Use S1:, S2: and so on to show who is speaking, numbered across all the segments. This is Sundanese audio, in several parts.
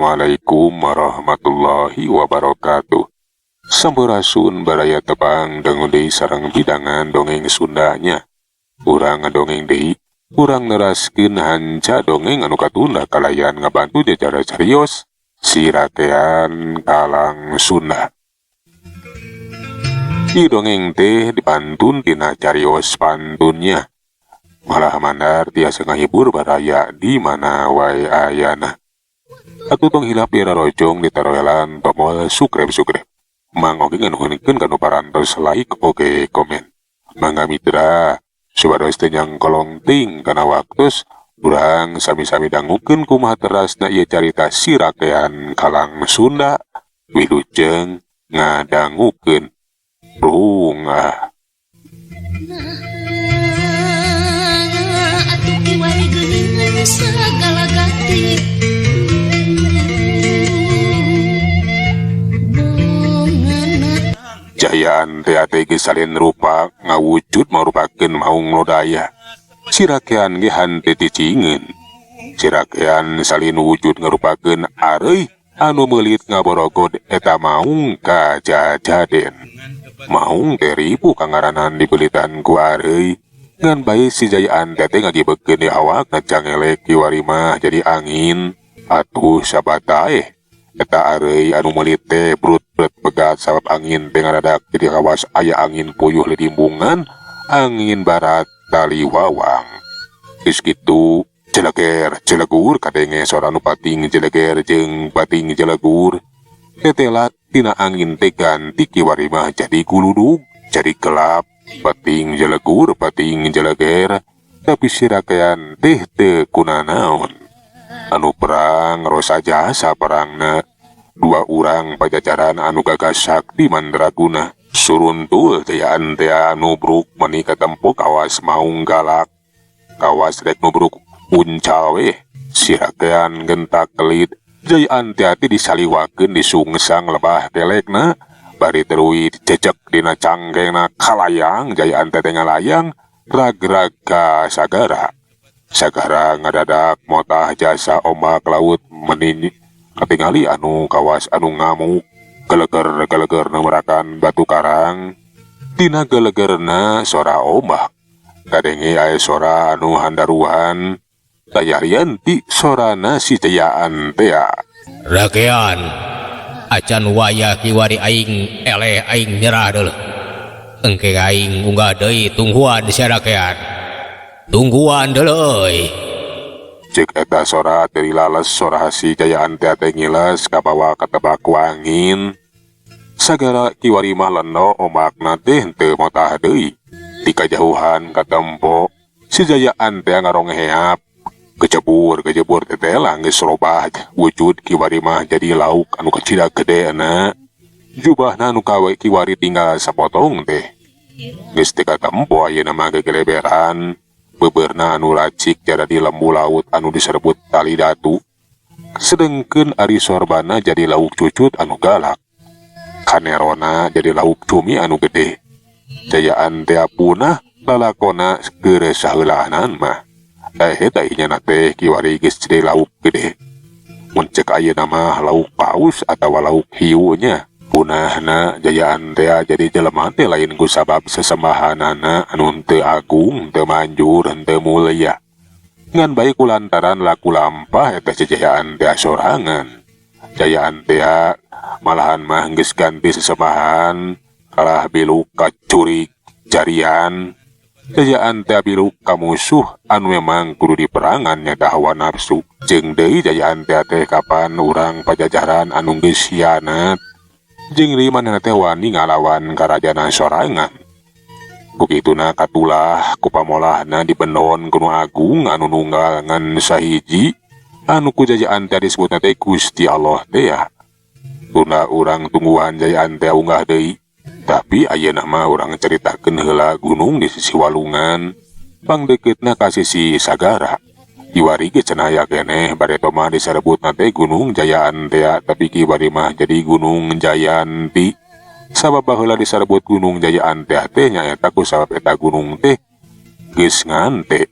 S1: Assalamualaikum warahmatullahi wabarakatuh. Sampurasun baraya tepang dangu deui sareng bidangan dongeng Sundanya. Urang ngadongeng deui, urang neraskeun hanca dongeng anu katunda kalayan ngabantu jacara carios si rakean kalang Sunda. Ieu dongeng teh dipantun tina carios pantunnya. Malah mandar tiasa ngahibur baraya di mana wae ayana. Atuh tong hilap dirarojong ditaroelan tomol subscribe subscribe. Mang oge nganuhunkeun kanu parantos like oge komen. Mangga mitra, supados teu nyangkolong ting kana waktos, urang sami-sami dangukeun kumaha terasna ieu carita si rakean kalang Sunda. Wilujeng ngadangukeun. Rung ah.
S2: Atuh kiwari geuningan sagala gati bongana.
S1: Jayaan teh geus salin rupa ngawujud marupakeun maung lodaya. Si rakean ge hante ticingeun. Si rakean salin wujud ngarupakeun areuy anu meulit ngaborogod eta maung ka jajaden. Maung teh ripuh kangaranan dibeulitan ku areuy. Ngan bae si Jayaan teh ngagibekeun di awak ngacangelek kiwari mah jadi angin. Atuh sabataeh. Eta areuy anu meulit teh brut-brut pegat sabab angin teh ngadadak jadi kawas aya angin puyuh lilimbungan, angin barat tali wawang. Geus kitu jeleger jelegur kadenge sora nu pating jeleger jeung pating jelegur. Tetela tina angin teh ganti kiwari mah jadi guludug, jadi gelap, pating jelegur pating jeleger, tapi si rakean teh teu kunanaon. Anu perang rosa jasa perangna, dua urang pajajaran anu gagas sakti mandraguna. Suruntul jayaan teh nubruk meni katempo kawas maung galak. Kawas rek nubruk uncal weh, si rakean gentak kelit. Jayaan teh teh disaliwakeun disungsang lebah kelekna, bari teruy cecek dina cangkengna kalayang. Jayaan teh ngalayang rag-rag ka sagara. Sagara ngadadak motah jasa ombak laut meni katingali anu kawas anu ngamuk geleger-geleger nemerakan batu karang. Tina gelegerna sora ombak kadenge aya sora anu handaruhan tayarian ti sorana si Jayaan tea.
S3: Rakean acan wayah kiwari aing eleh aing nyerah deuleu. Engke aing unggah deui tungguan sia rakean. Tungguan deuleu euy.
S1: Cek eta sora teu lales sora si Jayaan tea teh ngiles kabawa katebak ku angin. Sagara kiwari mah leno ombakna teh teu motah deui. Ti kajauhan katempo si Jayaan tea ngarongeheap. Kecebur kecebur tetela geus robah wujud kiwari mah jadi lauk anu kacida gedena. Jubahna anu kawe kiwari tinggal sapotong teh. Geus teu katempo ayeuna mah gegeleberan. Beberna anu racik jadi lembu laut anu diserbut tali datu. Sedengkeun ari sorbana jadi lauk cucut anu galak. Kanerona jadi lauk cumi anu gede. Jayaan teh punah lalakona keur saheulaanan mah. Eta inyana teh kiwari geus jadi lauk gede. Mun cek ayeuna mah lauk paus atawa lauk hiu nya. Punahna Jayaan teh jadi jelema teh lain ku sabab sesembahanana anu teu agung, teu manjur, teu mulia. Ngan bae ku lantaran laku lampah eta Jayaan teh sorangan. Jayaan teh malahan mah geus ganti sesembahan, kalah biluk ka curik jarian. Jayaan teh biluk ka musuh anu memang kudu diperangan nyata hawa nafsu. Jeung deui Jayaan teh teh kapan urang pajajaran anu geus hianat. Jeung deui manehna teh wani ngalawan karajana sorangan. Ku kituna katulah ku pamolahna dibendon ku nu agung anu nunggal ngan sahiji anu ku Jayaan teh disebutna teh Gusti Allah teh ya. Tunda urang tungguan Jayaan teh unggah deui. Tapi ayeuna mah urang caritakeun heula gunung di sisi walungan, pangdekeutna ka sisi sagara. Kiwari ge cenah aya keneh bareto mah diserebutna teh Gunung Jayaan tea, tapi kiwari mah jadi Gunung Jayanti. Sabab baheula diserebut Gunung Jayaan tea teh nyaeta ku sabab eta gunung teh geus ngante.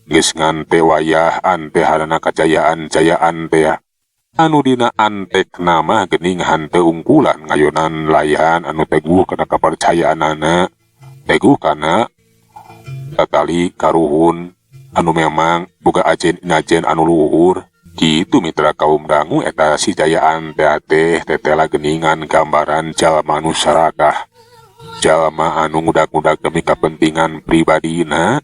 S1: Geus ngante wayah antehanana kajayaan Jayaan tea. Anu dina antekna mah geuning henteu ungkulan ngayonan layan anu teguh kana kapercayaanana, teguh kana tatali karuhun anu memang boga ajen inajen anu luhur. Kitu mitra kaum dangu, eta si Jayaan teh tetela geningan gambaran jalma anu sarakah, jalma anu ngudag-ngudag demi kepentingan pribadina,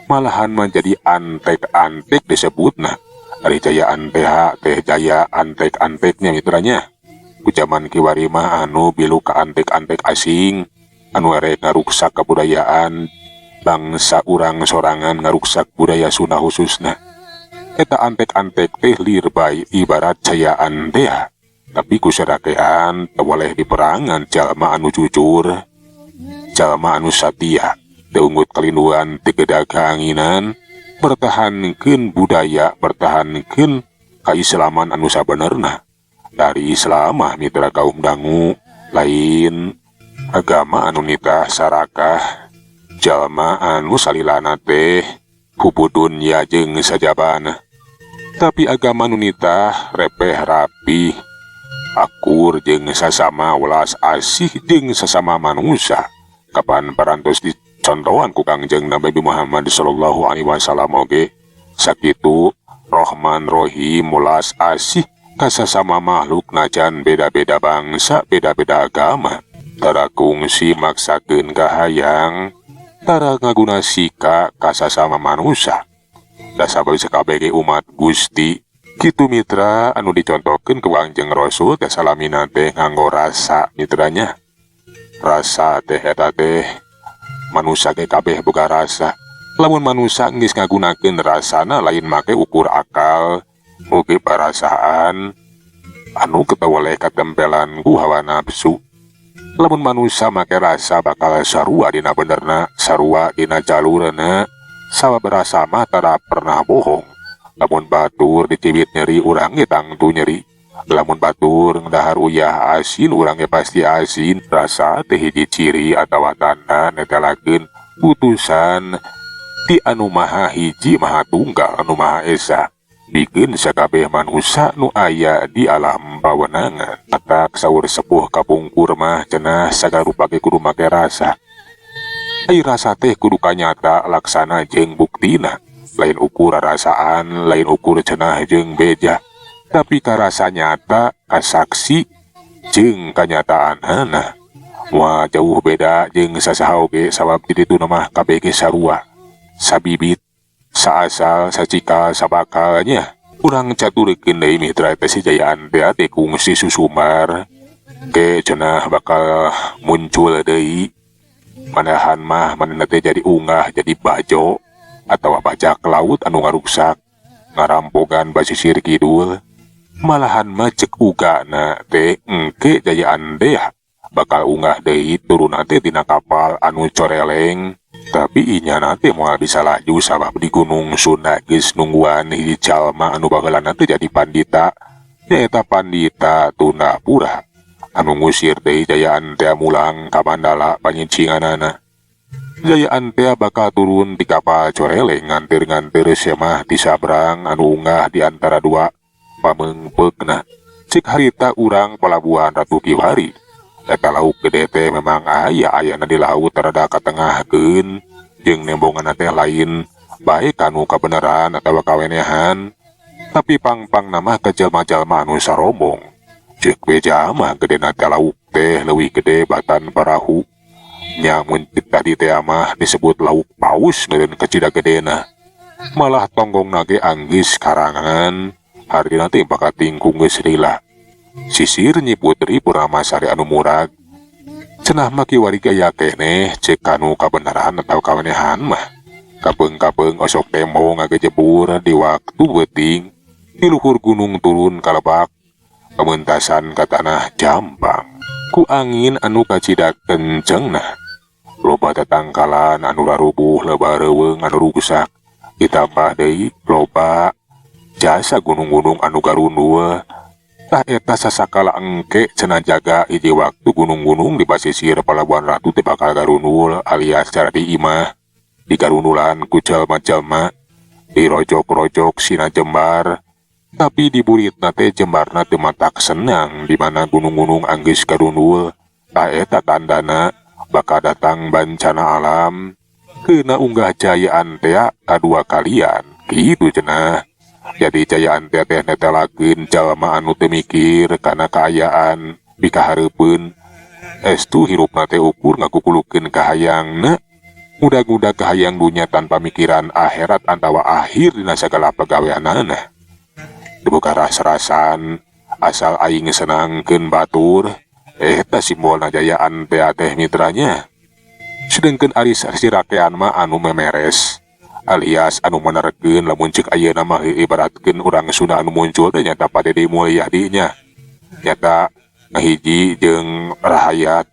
S1: malahan menjadi antek-antek disebutna. Ari Jayaan teh teh jaya antek-anteknya, mitranya. Ku jaman kiwari mah anu bilu ka antek-antek asing anu erek ngaruksak kebudayaan bangsa urang sorangan, ngaruksak budaya Sunda khususna. Eta antek-antek teh lirbay ibarat Jayaan teh, tapi ku sarakean teu boleh diperangan jalma anu jujur, jalma anu satia, teu unggut kalinduan, teu kedaganginan, bertahankeun budaya, bertahankeun kaislaman anu sabenerna. Dari Islam mah, mitra kaum dangu, lain agama anu nitah sarakah, jalma anu salilana teh hubbu dunya jeung sajabana, tapi agama nu nitah repeh rapi, akur jeung sasama, welas asih jeung sasama manusia. Kapan parantos dicontohan ku Kangjeng Nabi Muhammad sallallahu alaihi wasallam oge sakitu Rohman Rohim, welas asih ka sasama makhluk najan beda-beda bangsa, beda-beda agama. Tara kungsi maksakeun kahayang, tara ngaguna sika ka sasama manusia, da sabab sakabeh umat Gusti. Kitu, mitra, anu dicontohkeun ku Kangjeng Rasul teh salamina teh nganggo rasa, mitranya. Rasa teh eta teh manusia ge kabeh boga rasa. Lamun manusia geus ngagunakeun rasana, lain make ukur akal oge perasaan anu ketawaleh katempelan ku hawa nafsu. Lamun manusia make rasa bakal sarua dina benerna, sarua dina jalurna, sabab rasa mah tara pernah bohong. Lamun batur dicibit nyeri, urang ge tangtu nyeri. Lamun batur dahar uyah asin, urang ge pasti asin. Rasa teh hiji ciri atawa tanda netelakeun putusan ti anu maha hiji, maha tunggal, anu maha esa, bikin sakabeh manusia nu aya di alam pawenangan. Matak saur sepuh kapungkur mah cenah, sagarupa ge kudu make rasa. Ai rasa teh kudu kanyata, laksana jeung buktina, lain ukur rasaan, lain ukur cenah jeung beja, tapi karasa nyata, kasaksi jeung kanyataanana. Wah, jauh beda jeung sasaha oge, sabab di ditu mah kabeh ge sarua, sabibit, saasal, sacikal, sabakalnya. Urang caturkeun deui, mitra. Teh si Jayaan teh teh kungsi susumbar ke cenah bakal muncul deui. Manahan mah manehna teh jadi ungah, jadi bajo atau bajak laut anu ngaruksak, ngarampogan basisir kidul. Malahan mah cek ugana teh engke Jayaan teh bakal ungah deui, turun teh tina kapal anu coreleng, tapi inya teh moal bisa laju sabab di Gunung Sunda geus nungguan hiji jalma anu baheulana teh jadi pandita, nyaeta Pandita Tundapura, anu ngusir deui Jayaan teh mulang ka Mandala panyicinganana. Jayaan teh bakal turun di kapal coreleng, ngantir-ngantir semah di sabrang anu unggah di antara dua pamengpeukna. Cek harita urang Pelabuhan Ratu kiwari, eta lauk gede teh memang aya, ayana di laut rada katengahkeun, jeung nembongan teh lain bae kanu kabeneran atawa kawenehan, tapi pang-pang nama ke jalma-jalma anu sarombong. Cek beja mah gedena teh lauk teh leuwih gede batan parahu nya. Mun tadi teh mah disebut lauk paus meureun kacida gedena. Malah tonggong nage anggis karangan hartina teh bakal tingkung geus lila. Sisir Nyi Putri Purnamasari anu murag cenah mah kiwari gaya keneh. Cek kanu kabenaran atau kawenehan mah kapeung-kapeung osok tembong ngagejebur di waktu beuting di luhur gunung turun ka lebak pementasan ka tanah Jampang ku angin anu kacida kencengna. Loba tetangkalan anu rarubuh, loba reuweung anu ruksak, ditambah deui loba jasa gunung-gunung anu garundul. Tah, eta sasakala engke cenah jaga hiji waktu gunung-gunung di pasisir Pelabuhan Ratu teh bakal garundul alias cara di imah digarundulan ku jalma-jalma, dirojok-rojok sina jembar. Tapi di buritna teh jembarna teu matak senang, di mana gunung-gunung anggeus kadundul. Tah, eta tandana bakal datang bencana alam. Kena unggah jayaan teh kadua kalian gitu cenah. Jadi jayaan teh teh netelakeun jalma anu teu mikir kana kaayaan pikahareupeun. Estu hirupna teh ukur ngakukulukeun kahayangna, mudah-mudah kahayang dunya tanpa mikiran akhirat antawa akhir dina sagala pagaweanana. Teu boga ras-rasan, asal aing senangkeun batur. Eta simbolna jayaan teh teh, mitranya. Sedengkeun ari si rakean mah anu memeres alias anu menerkeun. Lamun cek ayeuna mah ibaratkeun urang Sunda anu muncul teh nyata Pak Dedi Mulyadi nya, nyata ngahiji jeung rahayat,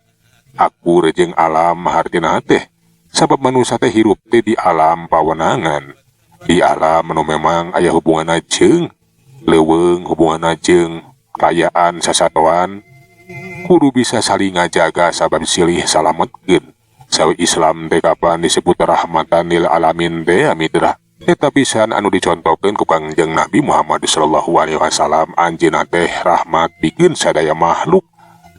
S1: akur jeung alam. Hartina teh sabab manusia teh hirup teh di alam pawenangan, di alam anu memang aya hubunganna jeung leuweung, hubunganna jeung kaayaan sasatoan, kudu bisa saling ngajaga sabab silih salametkeun. Sawi Islam teh kapan disebut rahmatan lil alamin teh, mitra. Eta pisan anu dicontohkeun ku Kangjeng Nabi Muhammad sallallahu alaihi wasallam. Anjeunna teh rahmat pikeun sadaya makhluk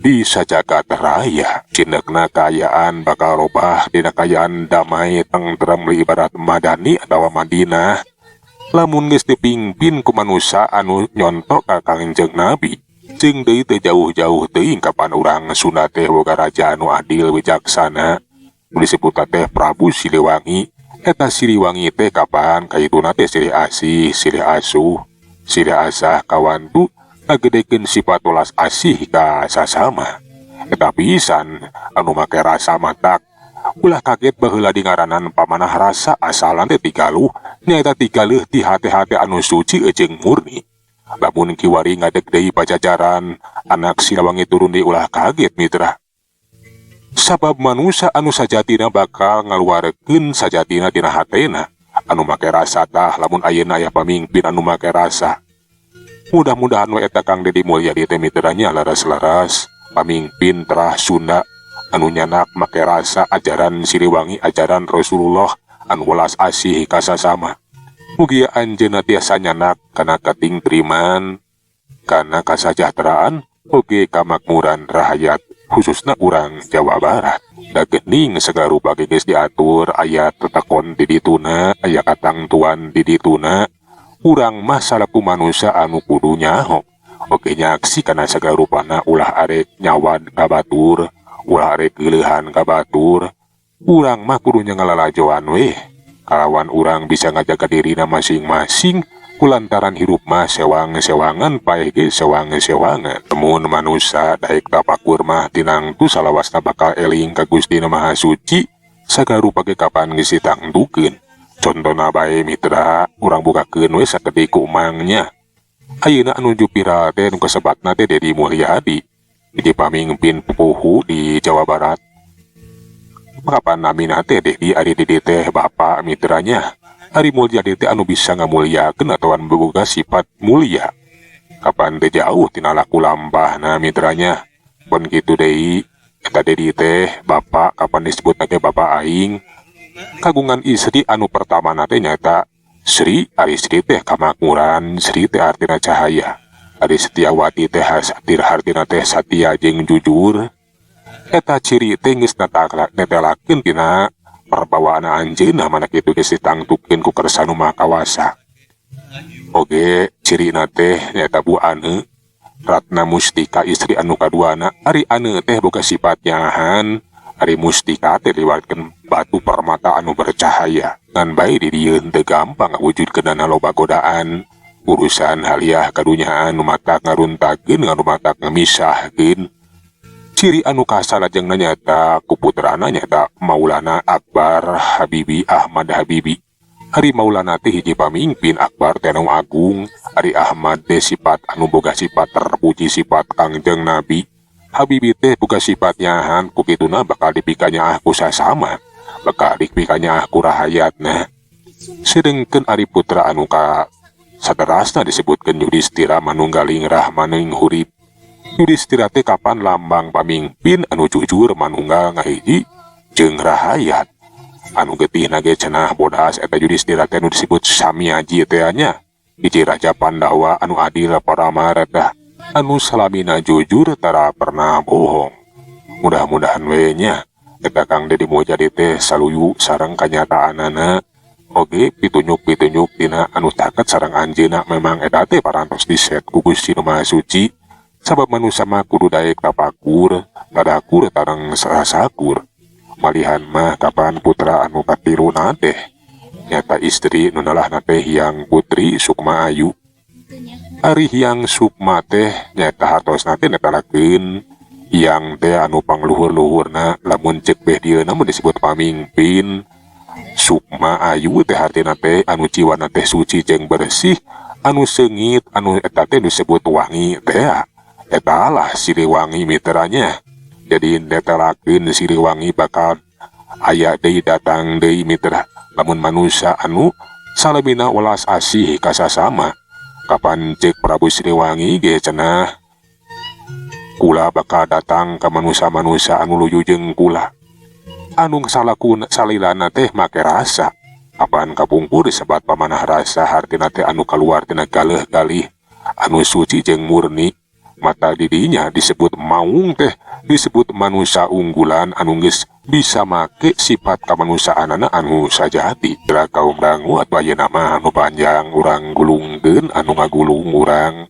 S1: di sajagat raya. Cindekna kaayaan bakal robah dina kaayaan damai, tentrem, ibarat Madani atawa Madinah, lamun geus dipingpin ku manusia anu nyontok ka Kangjeng Nabi. Jeung deui, teu jauh-jauh teuing kapan urang Sunda teh boga raja anu adil wijaksana nu disebut teh Prabu Siliwangi. Eta Siliwangi teh kapan kayituna teh silih asih, silih asuh, silih asah, kawantu ngagedekeun sifat welas asih ka sasama. Eta pisan anu make rasa. Matak ulah kaget, baheula dingaranan Pamanah Rasa, asalan teh ti Galuh, nyaeta ti galeuh ti hate-hate anu suci jeung murni. Lamun kiwari ngadeg deui Pajajaran anak Siliwangi turun deui, ulah kaget, mitra, sabab manusia anu sajatina bakal ngaluarkeun sajatina tina hatena anu make rasa. Tah, lamun ayeuna aya pamimpin anu make rasa, mudah-mudahan we eta Kang Dedi Mulyadi teh, mitranya, laras-laras pamimpin terah Sunda anu nyanak make rasa ajaran Siliwangi, ajaran Rasulullah anu welas asih ka sasama. Mugia anjeunna tiasa nyanak kana katingtriman, kana kasajahteraan, oge kamakmuran rahayat, khususna urang Jawa Barat. Da geuning segala rupa ge geus diatur, aya tetekon di dituna, aya katangtuan di dituna. Urang mah salaku manusia anu kudu nyaho oge nyaksi kana segala rupana. Ulah arek nyawad ka batur, ulah arek geuleuhan ka batur, urang mah kudunya ngalalajoan weh kalawan urang bisa ngajaga dirina masing-masing, kulantaran hirup mah sewang-sewangan, paeh ge sewang-sewangan. Mun manusia daek tapakur mah tinangtu salawasna bakal eling ka Gusti Nu Maha Suci. Sagala rupa ge kapan geus ditangtukeun. Contona bae, mitra, urang bukakeun we sakedik ku emangnya. Ayeuna anu nuju viral teh nu kasebatna teh Dedi Mulyadi, jadi pamimpin pupuhu di Jawa Barat. Kapan namina teh Dedi? Ari Dedi teh bapak, mitranya. Ari Mulyadi teh anu bisa ngamuliakeun atawa boga sifat mulia. Kapan teh jauh tina laku lampahna, mitranya. Pon kitu deui, eta Dedi teh bapak, kapan disebutna teh bapak aing, kagungan istri anu pertamana teh nyaeta Sri. Ari Sri teh kamakmuran, Sri teh artina cahaya. Ari Setiawati teh hasatir, hartina teh satia jeung jujur. Eta ciri teh geus netelakeun tina perbawaan anjeunna, mana kitu geus ditangtukeun ku Kersa Nu Maha Kawasa. Oge cirina teh nyaeta Bu Ane Ratna Mustika, istri anu kaduana. Ari Ane teh boga sifat nyahan, ari Mustika teh liwatkeun batu permata anu bercahaya. Ngan bae di dieu teu gampang ngawujudkeunana, loba godaan urusan haliah kadunyaan nu matak ngaruntakeun, nu matak ngamisahkeun. Ciri anu kasalajengna nyaeta ku putrana, nyaeta Maulana Akbar Habibi Ahmad Habibi. Ari Maulana teh hiji pamimpin, Akbar teh anu agung, ari Ahmad teh sifat anu boga sifat terpuji, sifat Kangjeng Nabi. Habibi teh boga sifat nyahan, ku kituna bakal dipikanyaah ku sasama, bakal dipikanyaah ku rahayatna. Sedengkeun ari putra anu ka saterasna disebutkeun Yudhistira Manunggaling Rahmaning Hurip. Yudhistira teh kapan lambang pamimpin anu jujur, manunggal ngahiji jeung rahayat. Anu getihna ge cenah bodas eta Yudhistira teh anu disebut Samiaji teh nya. Hiji raja Pandawa anu adil paramarta, anu salamina jujur tara pernah bohong. Mudah-mudahan we nya eta Kang Dedi Mulyadi teh saluyu sareng kanyataanana oge pitunyuk-pitunyuk tina anu caket sareng anjeunna memang eta teh parantos diset ku Gusti Nu Maha Suci, sabab manusia mah kudu daek tapakur, tadakur tareng sasakur. Malihan mah kapan putra anu katiluna teh nyata istri nu nalahna teh Hyang Putri Sukma Ayu. Ari Hyang Sukma teh nyata hartosna teh netelakeun Hyang teh anu pangluhur-luhurna, lamun cek beh dieuna mun disebut pamingpin. Sukma Ayu teh hartina teh anu jiwana teh suci jeung bersih, anu seungit, anu eta teh disebut wangi teh. Eta lah Siliwangi, mitra nya. Jadi netelakeun Siliwangi bakal aya deui, datang deui, mitra, lamun manusia anu salamina welas asih kasasama. Kapan cek Prabu Siliwangi ge cenah, kula bakal datang ke manusia-manusia anu luyu jeung kula, anu salakuna salilana teh make rasa. Apaan kapungkur disebat pamanah rasa, hartina teh anu kaluar tina galeh galih anu suci jeung murni. Mata didinya disebut maung teh disebut manusia unggulan anu geus bisa make sifat kamanusiaanana anu sajati. Mitra kaum dangu, atuh ayeuna mah anu panjang urang gulungkeun, anu ngagulung urang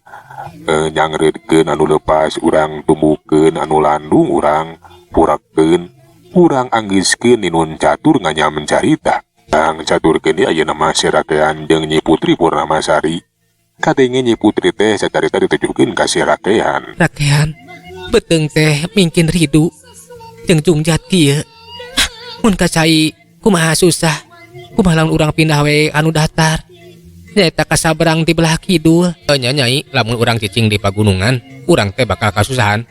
S1: nyangreutkeun, anu lepas urang tumbuhkeun, anu landung urang purakeun, urang anggeuskeun ninun catur nganyam carita. Kang caturkeun di ayeuna mah si Rakean jeung Nyi Putri Purnamasari. Kadenge Nyi Putri teh sacarita ditujukeun ka si Rakean.
S4: Rakean, beuteung teh mingkin ridu jeung jungjat kieu. Mun ka cai kumaha susah. Kumaha lamun urang pindah we anu datar? Nyaeta ka sabrang di belah kidul.
S3: Nya Nyai, lamun urang cicing di pagunungan, urang teh bakal kasusahan.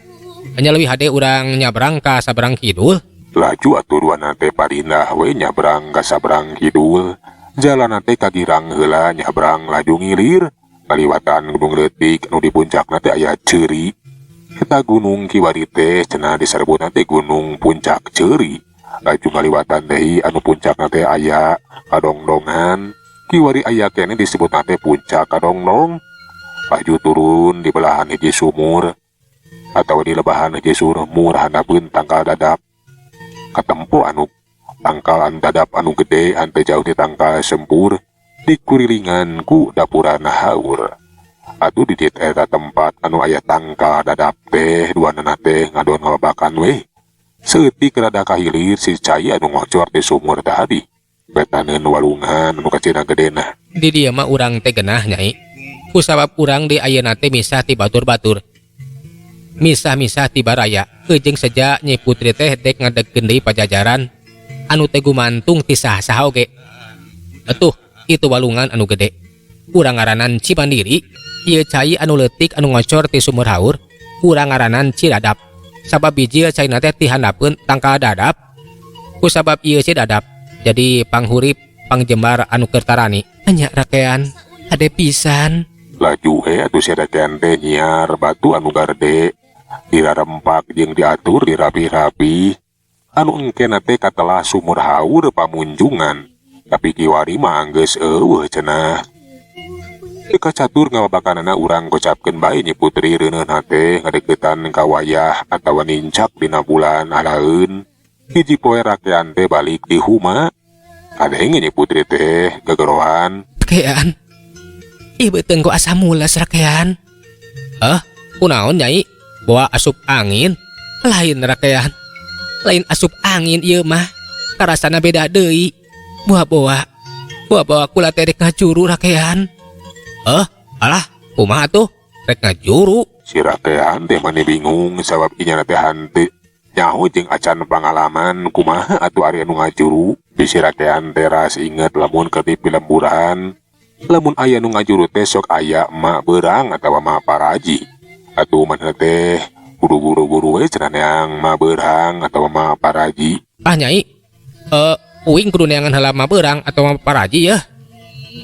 S3: Hanya leuwih hade urang nyabrang ka sabrang kidul.
S1: Laju atuh duana teh parindah we nyabrang ka sabrang kidul. Jalan teh kagirang heula, nyabrang laju ngilir. Kaliwatan gunung leutik anu di puncakna teh aya ceuri. Eta gunung kiwari teh cenah disebutna teh Gunung Puncak Ceuri. Laju ngaliwatan deui anu puncakna teh aya kadongdongan. Kiwari aya keneh disebutna teh Puncak Kadongdong. Laju turun di belahan hiji sumur atau di lebahan hiji sumur, handapeun tangkal dadap. Katempo anu tangkalan dadap anu gede henteu jauh di tangkal sempur, dikurilingan ku dapurana haur. Atuh di dieu eta tempat anu aya tangkal dadap teh duanana teh ngadon ngababakan we. Saeutik rada kahilir si cai anu ngocor di sumur tadi. Betaneun walungan anu kacina gedena.
S3: Di dieu mah urang teh genah, Nyai. Kusabab urang di ayeuna teh misah ti batur-batur. Misah-misah ti baraya. Jeung seja Nyi Putri teh dek ngadegkeun deui pajajaran anu teh gumantung ti saha-saha oge. Atuh, itu walungan anu gede. Urang ngaranan Cimandiri, ieu cai anu leutik anu ngocor ti sumur haur, urang ngaranan Cidadap. Sabab bijil caina teh ti handapeun tangkal dadap. Kusabab ieu Cidadap jadi panghurip pangjembar anu keur tarani.
S4: Nya Rakean, hade pisan.
S1: Laju he atuh si Rakean teh nyiar batu anu garde, dirarempak jeung diatur dirapi-rapi. Anu engkena teh katelah sumur haur pamunjungan. Tapi kiwari mah geus euweuh cenah. Teu kacatur ngababakanana, urang gocapkeun bae Nyi Putri reuneuhna teh ngadeukeutan ka wayah atawa nincak dina bulan alaeun. Hiji poe Rakean teh balik di huma. Kadenge Nyi Putri teh gegeroan.
S4: Rakean. Ih, beuteung ku asa mules, Rakean.
S3: Eh, kunaon, Nyai? Bawa asup angin?
S4: Lain, Rakean. Lain asup angin ieu mah. Karasana beda deui. Boa-boa. Boa-boa kula teh rek ngajuru, Rakean.
S3: Eh, alah, kumaha tuh? Rek ngajuru?
S1: Si Rakean teh mani bingung sabab inya teh henteu nyaho jeung acan pangalaman kumaha atuh ari anu ngajuru. Bisi Rakean teh ras inget lamun keur di pilemburan, lamun aya nu ngajuru teh sok aya emak beurang atawa mak paraji. Atuh manehna teh kudu buru-buru we cenah neang mak beurang atawa mak paraji.
S3: Ah Nyai, eh, uing kudu neangan heula mak beurang atau mak paraji ya?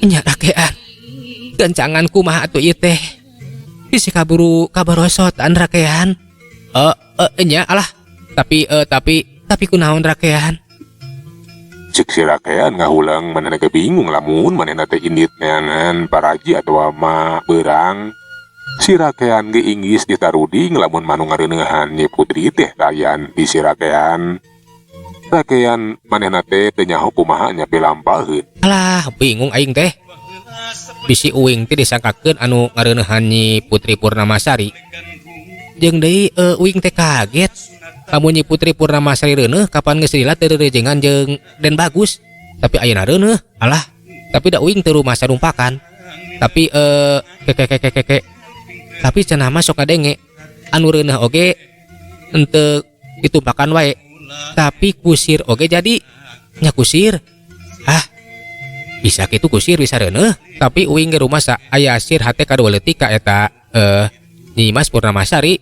S4: Nya Rakean. Gancangan kumaha atuh ieu teh? Bisi kaburu kabarosotan, Rakean.
S3: Eh, nya alah. Tapi
S4: Tapi kunaon, Rakean?
S1: Cek si rakean ngahulang manehna ge bingung lamun manehna teh indit neangan paraji atawa ma beurang. Si rakean ge inggis ditaruding lamun manu ngareuneuhan Nyi Putri teh layan di si rakean. Rakean manehna teh teu nyaho kumaha nya pilampaheun.
S3: Alah, bingung aing teh. Bisi uing teh disangkakeun anu ngareuneuhan Nyi Putri Purnamasari. Jeung deui uing teh kaget. Lamun Nyi Putri Purnamasari reuneuh kapan geus lila teu reurejengan jeung Den Bagus. Tapi ayeuna reuneuh. Alah, tapi da uing teu rumasa numpakan. Tapi ke ke ke ke ke. Tapi cenah mah sok ngadenge anu reuneuh oge henteu ditumpakan wae. Tapi kusir oge jadi nya kusir. Ah, bisa kitu kusir bisa reuneuh. Tapi uing ge rumasa aya sir hate kadua leutik ka eta Nyi Mas Purnamasari.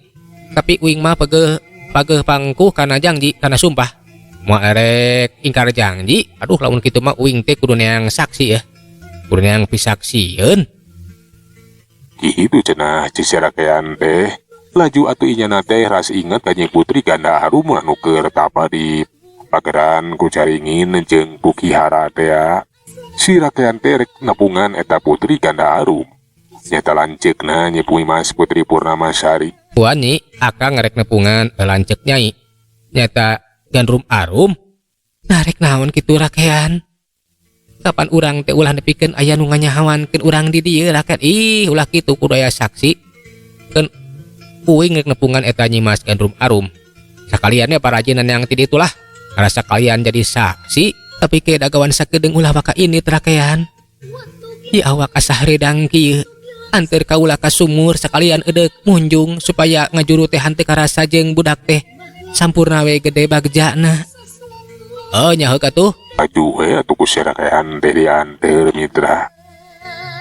S3: Tapi uing mah pegeuh pageuh pangkuh kana janji kana sumpah. Moal erek ingkar janji. Aduh, lamun kitu mah uing teh kudu neang saksi ya. Kudu neang pisaksieun.
S1: Kitu cenah cek si rakean teh. Laju atuh inyana teh ras inget ka Nyi Putri Ganda Harum anu keur tapa di pageran ku caringin jeung ku Kihara tea. Si rakean teh rek nepungan eta Putri Ganda Harum. Nyata lanceukna Nyi Mas Putri Purnamasari.
S3: Puan Nyi, akang ngerek nepungan lanceuk nyai. Nyata Gandrum Arum. Narek naon kitu rakean? Kapan urang teh ulah nepikeun aya nu nganyahawankeun urang di dieu rakean. Ih, ulah kitu kudu aya saksi. Keun uing rek nepungan eta Nyi Mas Gandrum Arum. Sakalian parajinan yang ti ditu lah. Ngarasa kalian jadi saksi, tapi ke dagawan sakedeung ulah baka ini rakean. Di awak asa hareudang kieu. Anteur kaula ka sumur sakalian edeuk munjung supaya ngajuru teh henteu karasa jeung budak teh sampurna we gede bagjana. Oh nya heuk atuh.
S1: Laju we atuh ku si rakean teh dianteur mitra.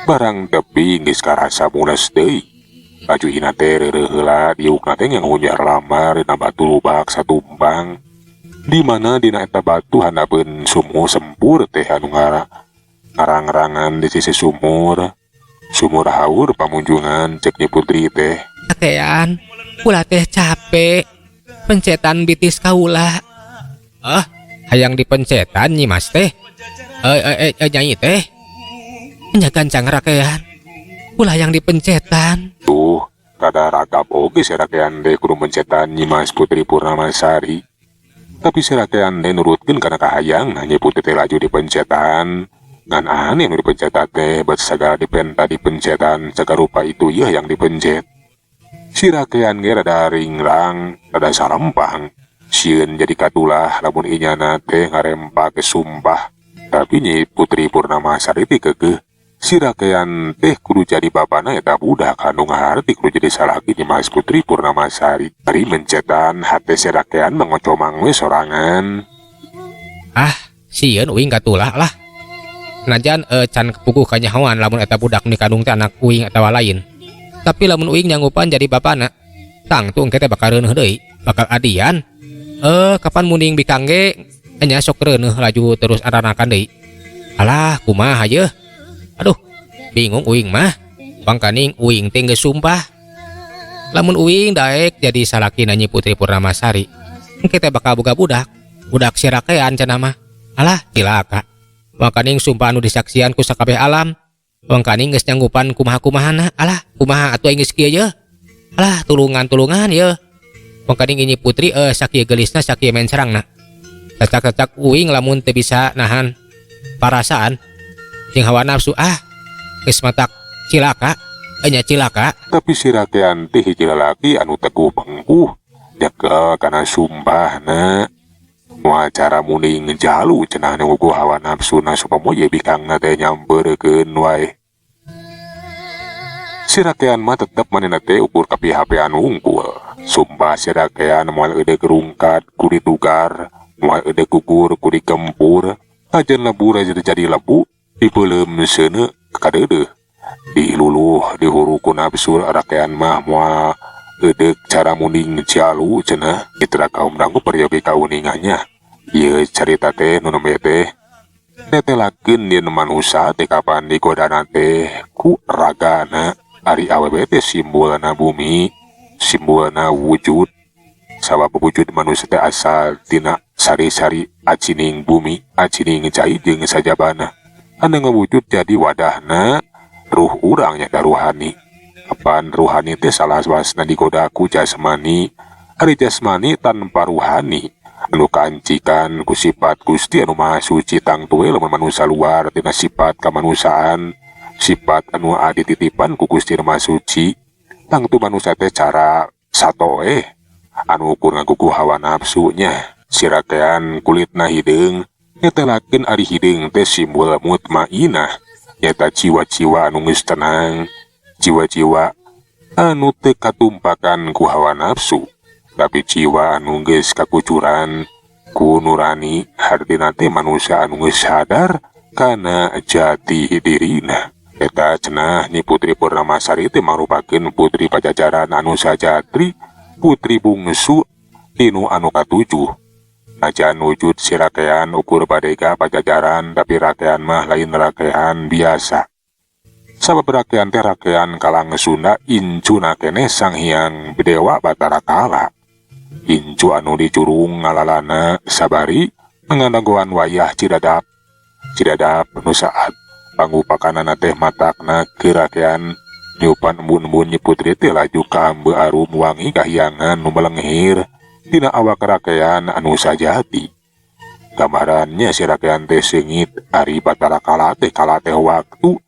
S1: Barang tepi geus karasa mules deui. Laju ina teh reureuh heula diukna teh yang hunjar lamar dina batu lubak satumpang. Di mana dina eta batu handapeun sumur sempur teh anu ngarang-rangan di sisi sumur. Sumur haur pamunjungan cek Nyi Putri teh.
S4: Rakean, kula teh capek. Pencetan bitis kaula.
S3: Ah, hayang dipencetan Nyi Mas teh. Nyai teh.
S4: Nya gancang rakean. Ulah yang dipencetan.
S1: Tuh, rada ragap oge si rakean teh kudu mencetan Nyi Mas Putri Purnamasari. Tapi si rakean teh nurutkeun kana kahayang Nyi Putri teh laju dipencetan. Ngan aneh nu dipencetan teh bet sagala dipenta dipencetan sagarupa itu yeuh yang dipencet. Si rakean ge rada ringrang, rada sarempang. Sieun jadi katulah lamun inyana teh ngarempa ke sumpah. Tapi Nyi Putri Purnamasari teh keukeuh. Si rakean teh kudu jadi bapana eta budak anu ngaharti kudu jadi salaki Nyi Mas Putri Purnamasari. Ari mencetan hate si rakean mangocomang we sorangan.
S3: Ah, sieun uing katulah lah. Najan can kepuguh kanyahoan lamun eta budak nu dikandung teh anak uing atawa lain. Tapi lamun uing nyanggupan jadi bapana, tangtu engke teh bakal reuneuh deui, bakal adian. Kapan munding bikang ge nya sok reuneuh laju terus aranakan deui. Alah, kumaha yeuh? Aduh, bingung uing mah. Pangkaning uing teh geus sumpah. Lamun uing daek jadi salakina Nyi Putri Purnamasari, engke teh bakal boga budak. Budak si rakean cenah mah. Alah, cilaka. Mangkaning sumpah anu disaksian ku sakabeh alam. Mangkaning geus nyanggupan kumaha-kumahana. Alah, kumaha atuh aing geus kieu yeuh. Alah, tulungan-tulungan yeuh. Mangkaning Nyi Putri sakieu geulisna sakieu mencerangna. Cacak-cacak uing lamun teu bisa nahan parasaan jeung hawa nafsu, ah geus matak cilaka, nya cilaka.
S1: Tapi si rakean teh hiji lalaki anu teguh bengkuh nyekel kana sumpahna. Moal cara muning jalu cenah nguguh hawa nafsuna supaya ye bikangna teh nyamperkeun wae. Si rakean mah tetep manehna teh ukur kapihapean wungkul. Sumpah si rakean moal eudeuh rungkad ku ditugar, moal eudeuh gugur ku dikempur, ajan lebur aja jadi lebu, dipeuleum seuneu kadeudeuh. Diluluh dihuru ku nafsu rakean mah moal eudeuh cara muning jalu cenah. Mitra kaum dangu peryogi kauningannya. Ieu carita teh nu nembe teh netelakeun yen manusa teh kapan digodana teh ku ragana. Ari awewe teh simbolna bumi, simbolna wujud, Sabab wujud manusia teh asal tina sari-sari acining bumi, acining cai jeung sajabana. Anu ngawujud jadi wadahna ruh urang nyaeta ruhani. Apan ruhani teh salawasna digoda ku jasmani, ari jasmani tanpa ruhani anu kaancikan ku sifat Gusti anu Maha Suci tangtu we lamun manusia luar tina sifat kamanusiaan, sifat anu dititipan ku Gusti anu Maha Suci, tangtu manusia teh cara satoeh anu ukur ngagugu hawa nafsunya. Si rakean kulitna hideung nyetelakeun ari hideung teh simbol mutmainah, nyaeta jiwa-jiwa anu geus tenang, jiwa-jiwa anu teu katumpakan ku hawa nafsu, tapi jiwa anu geus kakucuran ku nurani, hartina teh manusia anu geus sadar kana jati dirina. Eta cenah Nyi Putri Purnamasari teh mangrupakeun putri Pajajaran anu sajati, putri bungsu tinu anu katujuh. Najan wujud si rakean ukur badega Pajajaran, tapi rakean mah lain rakean biasa. Sabab rakean teh rakean Kalang Sunda, incuna keneh Sang Hyang Dewa Batara Kala. Incu anu dicurung ngalalana sabari ngadagoan wayah Cidadap. Cidadap nu saat pangupakanana teh matakna keur rakean niupan embun-embun Nyi Putri teh laju kaambeu arum wangi kahyangan nu melenghir dina awak rakean anu sajati. Gambarannya si rakean teh seungit, ari Batara Kala teh kala teh waktu.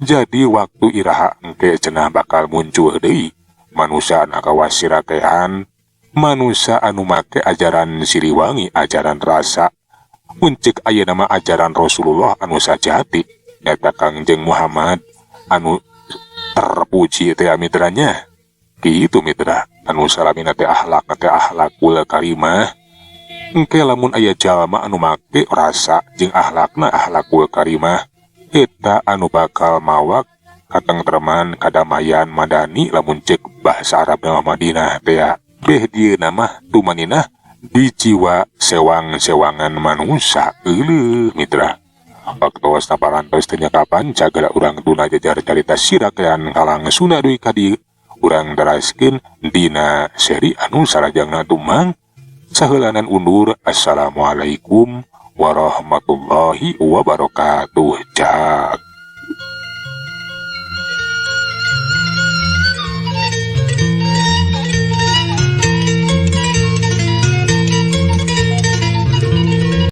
S1: Jadi waktu iraha engke cenah bakal muncul deui manusia anu kawas si rakean, manusia anu make ajaran Siliwangi, ajaran rasa mun ceuk ayeuna mah ajaran Rasulullah anu sajati, nyaeta Kangjeng Muhammad anu terpuji teh mitranya. Kitu mitra, anu salamina teh akhlak teh akhlakul karimah. Engke lamun aya jalma anu make rasa jeung akhlakna akhlakul karimah, eta anu bakal mawak katengtreman, kadamaian madani, lamun ceuk bahasa Arab mah Madinah teh. Beh dieuna mah tumaninah di jiwa sewang-sewangan manusia. Euleuh mitra, waktosna parantos teu kapan cagera urang tuna jajar carita si rakean Kalang Sunda dugi ka dieu, urang teraskeun dina seri anu salajengna tumang. Saheulanan undur, assalamualaikum warahmatullahi wabarakatuh.